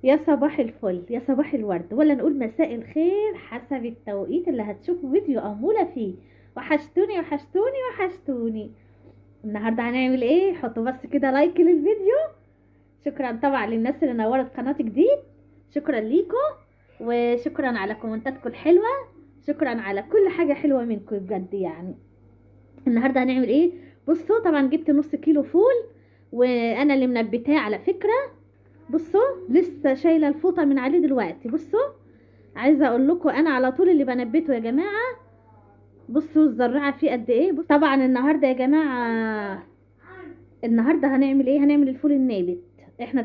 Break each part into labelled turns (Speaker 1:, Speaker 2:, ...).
Speaker 1: يا صباح الفل، يا صباح الورد، ولا نقول مساء الخير حسب التوقيت اللي هتشوفوا فيديو أمولة فيه. وحشتوني وحشتوني وحشتوني. النهارده هنعمل ايه؟ حطوا بس كده like للفيديو. شكرا طبعا للناس اللي نورت قناتي جديد، شكرا ليكم، وشكرا على كومنتاتكم الحلوة، شكرا على كل حاجة حلوة منكم بجد. يعني النهارده هنعمل ايه؟ بصوا طبعا جبت نص كيلو فول، وانا اللي منبتاه على فكرة. بصوا لسه شايله الفوطه من عليه دلوقتي. بصوا عايزه اقول لكم انا على طول اللي بنبته يا جماعة. بصوا الزراعة فيه قد ايه. طبعا النهارده يا جماعة، النهارده هنعمل ايه؟ هنعمل الفول النابت. احنا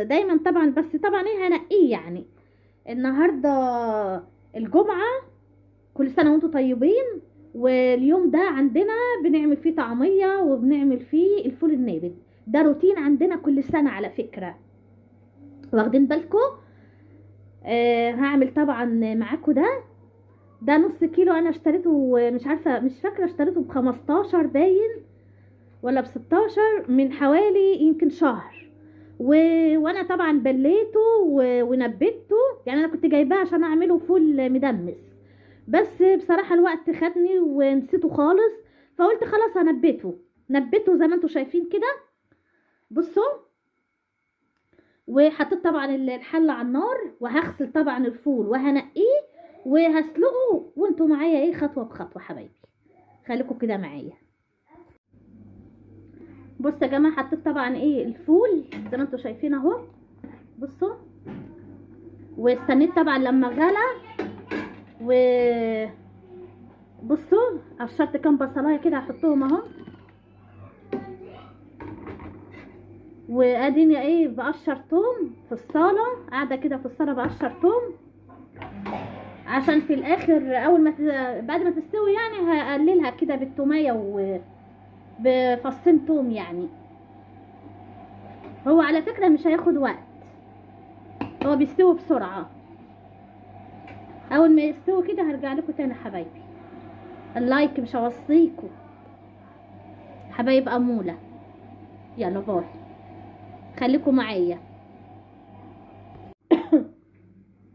Speaker 1: دايما طبعا، بس طبعا ايه هنقيه يعني. النهارده الجمعة، كل سنة وانتم طيبين. واليوم ده عندنا بنعمل فيه طعميه وبنعمل فيه الفول النابت. ده روتين عندنا كل سنة على فكرة، واخدين بالكم؟ هعمل طبعا معاكم ده نص كيلو انا اشتريته، مش عارفه مش فاكره اشتريته ب15 باين ولا ب16، من حوالي يمكن شهر. وانا طبعا بليته ونبته، يعني انا كنت جايباه عشان اعمله فول مدمس، بس بصراحة الوقت خدني ونسيته خالص، فقلت خلاص هنبته. نبته زي ما انتم شايفين كده. بصوا وحطيت طبعا الحلة على النار، وهغسل طبعا الفول وهنقيه وهسلقه، وانتوا معايا ايه خطوة بخطوة حبايبي، خليكم كده معايا. بصوا يا جماعة، حطيت طبعا ايه الفول زي ما انتوا شايفين اهو. بصوا واستنيت طبعا لما غلى، و بصوا قشرت كام بصلايه كده هحطهم اهو، واديني ايه بقشر توم في الصاله، قاعدة كده في الصاله بقشر توم عشان في الاخر اول ما بعد ما تستوي يعني هقللها كده بالتوميه وبفصين توم. يعني هو على فكرة مش هياخد وقت، هو بيستوي بسرعة. اول ما يستوي كده هرجع لكم تاني حبايبي. ال like مش هوصيكم حبايب اموله. يلا bye، خليكم معايا.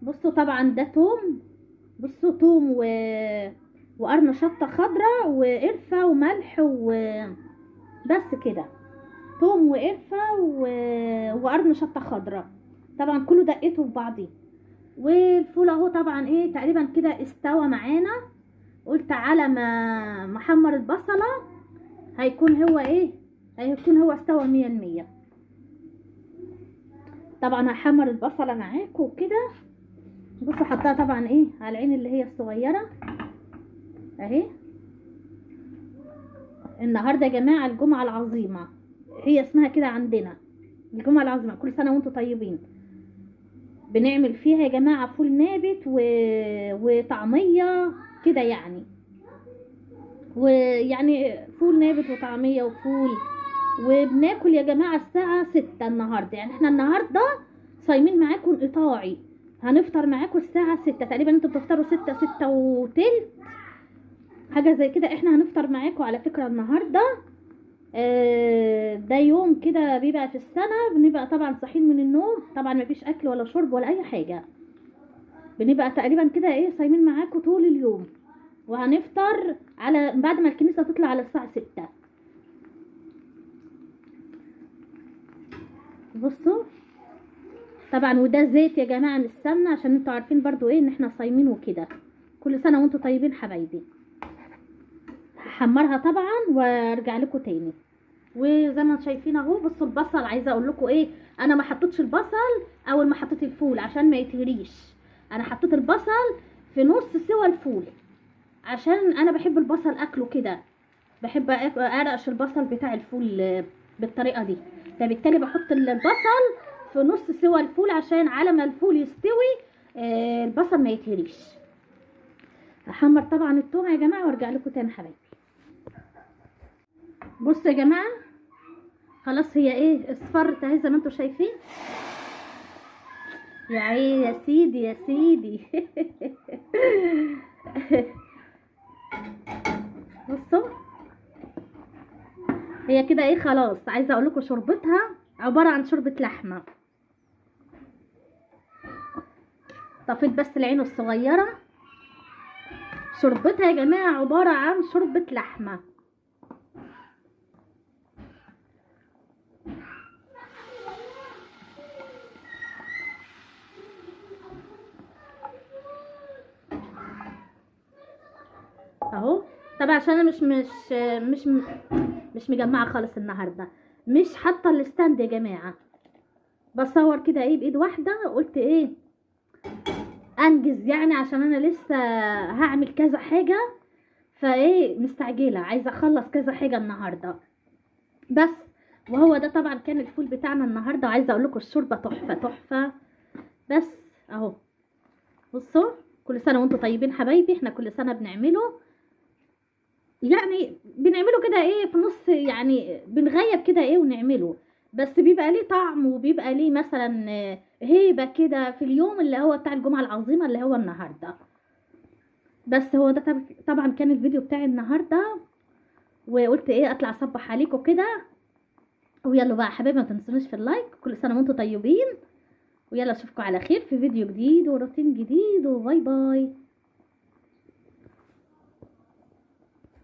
Speaker 1: بصوا طبعا ده توم، بصوا توم وقرن شطه خضراء وقرفه وملح وبس كده. توم وقرفه وقرن شطه خضراء، طبعا كله دقيته في بعضيه. والفول اهو طبعا ايه تقريبا كده استوى معانا. قلت على ما محمر البصله هيكون هو ايه، هيكون هو استوى 100%. طبعا هحمر البصله معاكم وكده. بصوا حطها طبعا ايه على العين اللي هي الصغيرة اهي. النهارده يا جماعة الجمعة العظيمة، هي اسمها كده عندنا الجمعة العظيمة، كل سنة وانتم طيبين. بنعمل فيها يا جماعة فول نابت وطعميه كده يعني، ويعني فول نابت وطعميه وفول. وبناكل يا جماعة الساعة 6 النهارده، يعني احنا النهارده صايمين معاكم قطاعي، هنفطر معاكم الساعة 6 تقريبا. انتوا بتفطروا 6، 6:20 حاجة زي كده. احنا هنفطر معاكم على فكرة النهارده. ده يوم كده بيبقى في السنة، بنبقى طبعا صاحيين من النوم، طبعا مفيش اكل ولا شرب ولا اي حاجة، بنبقى تقريبا كده ايه صايمين معاكم طول اليوم. وهنفطر على بعد ما الكنيسة تطلع على الساعة 6. بصوا طبعا وده زيت يا جماعة من السمنة، عشان انتوا عارفين برضو ايه ان احنا صايمين وكده. كل سنة وانتوا طيبين حبايبي. هحمرها طبعا وارجع لكم تاني. وزي ما انتم شايفين اهو. بصوا البصل، عايزه اقول لكم ايه، انا ما حطيتش البصل اول ما حطيت الفول عشان ما يتهريش. انا حطيت البصل في نص سوى الفول عشان انا بحب البصل اكله كده، بحب ارقش البصل بتاع الفول بالطريقة دي، فبالتالي بحط البصل في نص سوى الفول عشان على ما الفول يستوي البصل ما يتهريش. هحمر طبعا التوم يا جماعة وارجع لكم تاني حبايبي. بصوا يا جماعة خلاص هي ايه اصفرت اهي زي ما انتم شايفين. يا عيني يا سيدي يا سيدي. بصوا هي كده ايه خلاص. عايزه اقول لكم شوربتها عبارة عن شوربة لحمه. طفيت بس العين الصغيرة. شوربتها يا جماعة عبارة عن شوربة لحمه. اهو طبعا عشان انا مش مجمعة خالص النهارده، مش حاطه ال stand يا جماعة، بصور كده ايه بايد واحدة، قلت ايه انجز يعني عشان انا لسه هعمل كذا حاجة، فايه مستعجلة عايزه اخلص كذا حاجة النهارده بس. وهو ده طبعا كان الفول بتاعنا النهارده. وعايزه اقول لكم الشوربة تحفة تحفة. بس اهو بصوا، كل سنة وانتم طيبين حبايبي. احنا كل سنة بنعمله، يعني بنعمله كده ايه في نص، يعني بنغيب كده ايه ونعمله، بس بيبقى ليه طعم وبيبقى ليه مثلا هيبة كده في اليوم اللي هو بتاع الجمعة العظيمة اللي هو النهاردة. بس هو ده طبعا كان الفيديو بتاعي النهاردة، وقلت ايه اطلع اصبح عليكم كده. ويلا بقى يا حبايبي ما تنسونيش في ال like، كل سنة وانتم طيبين، ويلا اشوفكم على خير في فيديو جديد وروتين جديد، و bye bye.